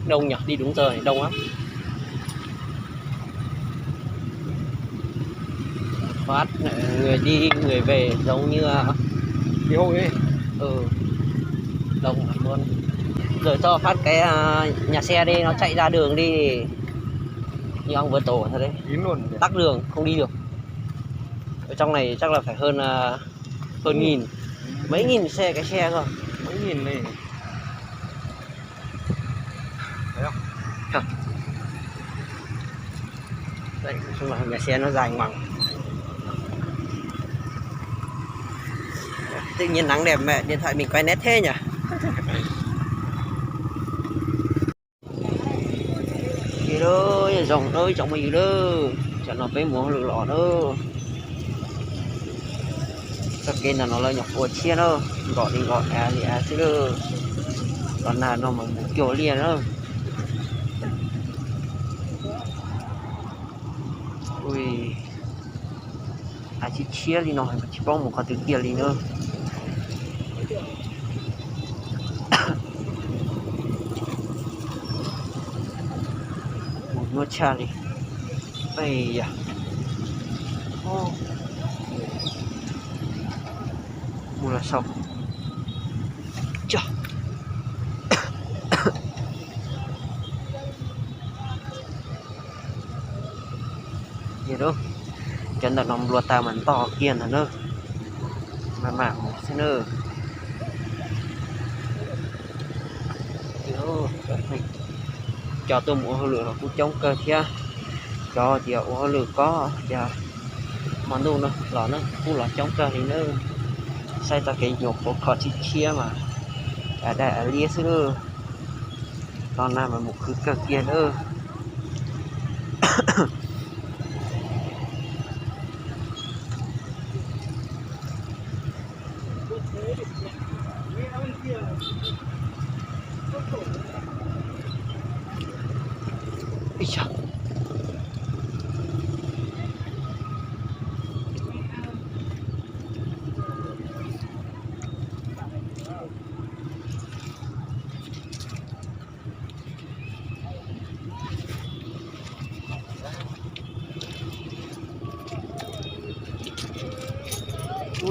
Đông nhỉ, đi đúng giờ này, đông lắm. Phát người đi người về giống như đi hội ấy. Ừ, đông lắm luôn. Giờ cho Phát cái à, nhà xe đi, nó chạy ra đường đi. Như ông vừa tổ thật đấy. Kín luôn nhỉ? Tắc đường, không đi được. Ở trong này chắc là phải hơn à, hơn nghìn. Mấy nghìn xe cái xe thôi. Mấy nghìn này. Đấy không? Không. Đấy, nói chung là nhà xe nó dài ngoằng. Tự nhiên nắng đẹp mà điện thoại mình quay nét thế nhỉ? Ywg lauj, zoo lauj, ib tsoom phooj ywg lauj, tam sim no peb mus hauj lwm los lauj. Txoj kev ntawm no lawv nyuam qhuav tshiab na, nkos li nkos, av li av xwb lauj. Los nag no mas mus cuag liaj na. Ui, av tshiab tshiab li no mas tsis paub mus qhov twg kiag li na. Mus nyuaj tshaj li. Ej yam. Mus los saum. Ces cov ntawm no nplua tag mas nto kiag ntag na. Maj mam mus xwb na. Cov tuaj mus ua hauj lwm los kuj coob kawg thiab. Cov tias ua hauj lwm kob tias hmo ntuj no los na kuj los coob kawg li na. Saib txoj kev nyuam qhuav kho tshiab tshiab mas av daj av liab xwb na. Los nag mas mus khwv kawg kiag na.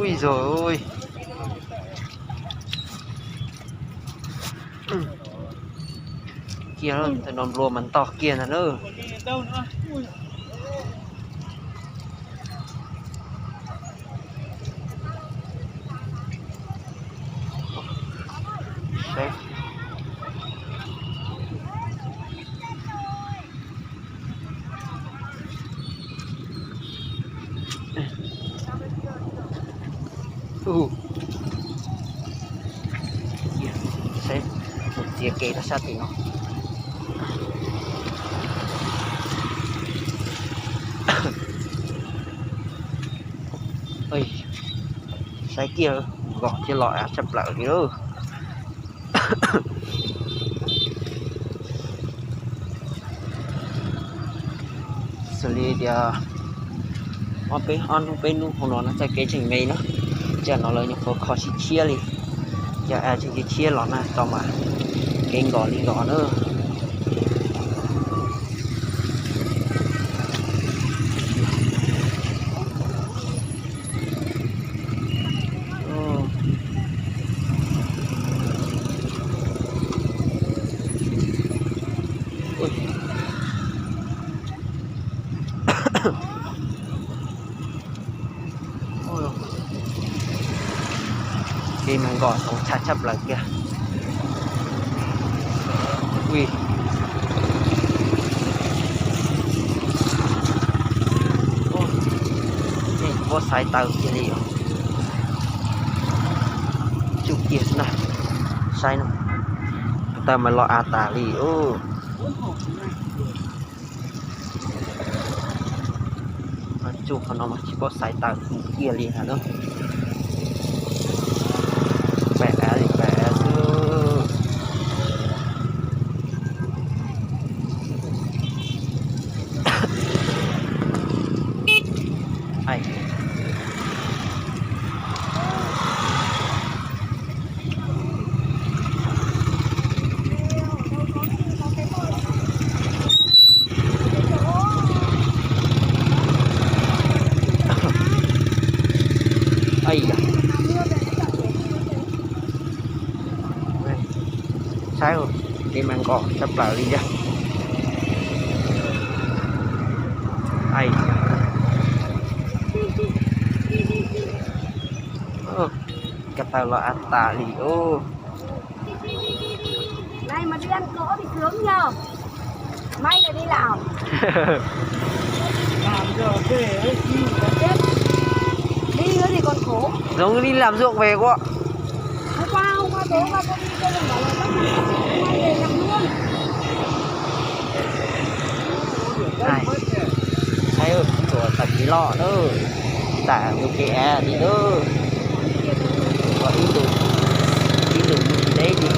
Ui dồi ôi. Kiag, ntawm no nplua mas nto kiag ntag na. Saib, mus txiav kev rau sab tim no. Saib kiag, nkos thiab los av tshaj plaws li lauj. Xws li tias ob peb, ob hnub peb hnub hauv no no txoj kev tseem me na, tam sim no lawv nyuam qhuav kho tshiab tshiab li, cov av tseem tshiab tshiab los nag tso mas kev nkos li nkos na. Kev mas nkos tshaj tshaj plaws kiag. Ui, tsis paub xaiv taws kiag li os. Tsuj kiag xwb na. Saib no, tus taws mas los av tas li os. Tsuj qhov no mas tsis paub xaiv taws kiag li ntag na. Pem av li pem av xwb. Kev mas nkos tshaj plaws li ntag. Ko taw los av tas li os. Giống đi làm ruộng về quá. Saib, tsuas tag kis loj na, tam tus kev av li na. Ib ntus, ib ntus mus tsis deb li.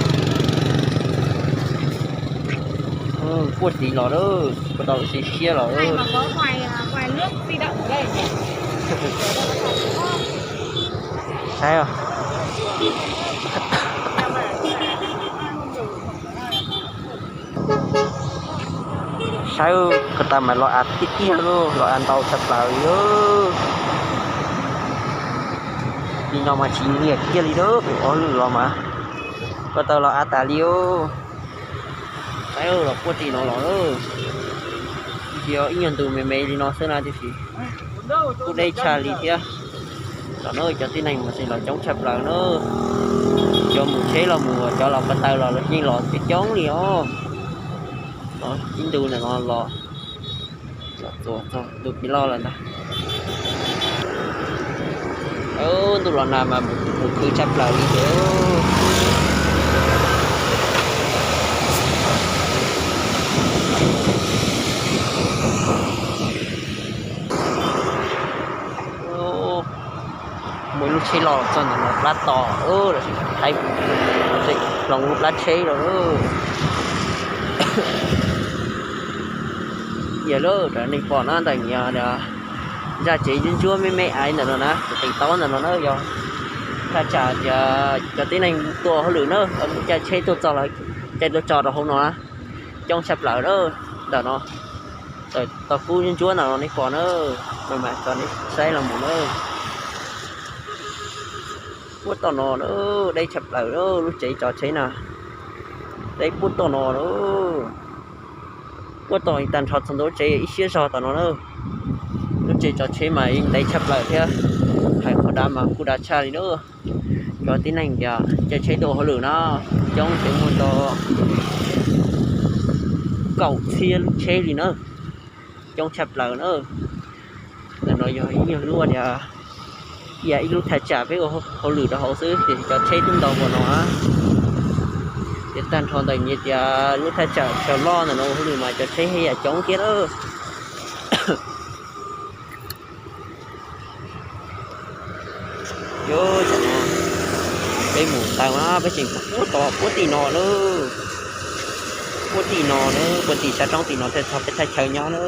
Puag tid los lawm, puag tau lub siab siab los lawm. Saib, saib ko taw mas los av tiag tiag lauj, los av ntau tshaj plaws li. Li no mas tsis nyiam kiag li lauj, ob lwm los mas ko taw los av tas li os. Saib los puag tim no los, yog ib nyuag ntus me me li no xwb na tiam sis kuj deb tshaj li thiab. Tam no cov tib neeg mas los coob tshaj plaws na. Cov mus tsheb los mus, cov los ko taw los los yeej los coob coob li os. Ib ntus ntawm no los, los txog ntu kev loj lawm ntag. Ntuj los nag mas mus khwv tshaj plaws li thiab. Muaj ib lub tsheb los txog ntawm no plab to, lawv tsis thaij hloov lub plab tsheb los. Yog lawm, nej pom na, ntawm nyias zaj tsev ntsuab ntsuab me me aiv ntawm no na, kuv teem taub ntawm no na, yog thaj tsam tias cov tib neeg tuaj hauj lwm na, caij tsheb tuaj txog lawv caij tuaj tso rau hauv no na, coob tshaj plaws na. Ntawm no tau kub ntsuab ntawm no nej pom na, mas tso nej saib los mus na. Puag tom no na, deb tshaj plaws lub tsev tso tsheb na, deb puag tom no na. Puag tom tag nrho txog ntua lub tsev ib siab zog tom no na. Lub tsev tso tsheb mas yeej ntev tshaj plaws thiab, hais qhov dav mas kuj dav tshaj li na. Cov tib neeg tias caij tsheb tuaj hauj lwm na, coob ces muaj tau kaum txhiab lub tsheb li na, coob tshaj plaws na. Ntawm no yog ib nyuag lub tias, ib lub thaj tsam peb ua hauj lwm rau hauv xwb ces cov tsheb twb ntau npaum no. Ces tag nrho ntawm nyias tias lub thaj tsam tsaws loj ntawm no ua hauj lwm mas cov tsheb heev yam coob thiab lawm. Peb mus taw na, peb tseem puag tom puag tim no na, puag tim no na, puag tim sab roob tim no thiaj txog peb thaj chaw nyob na.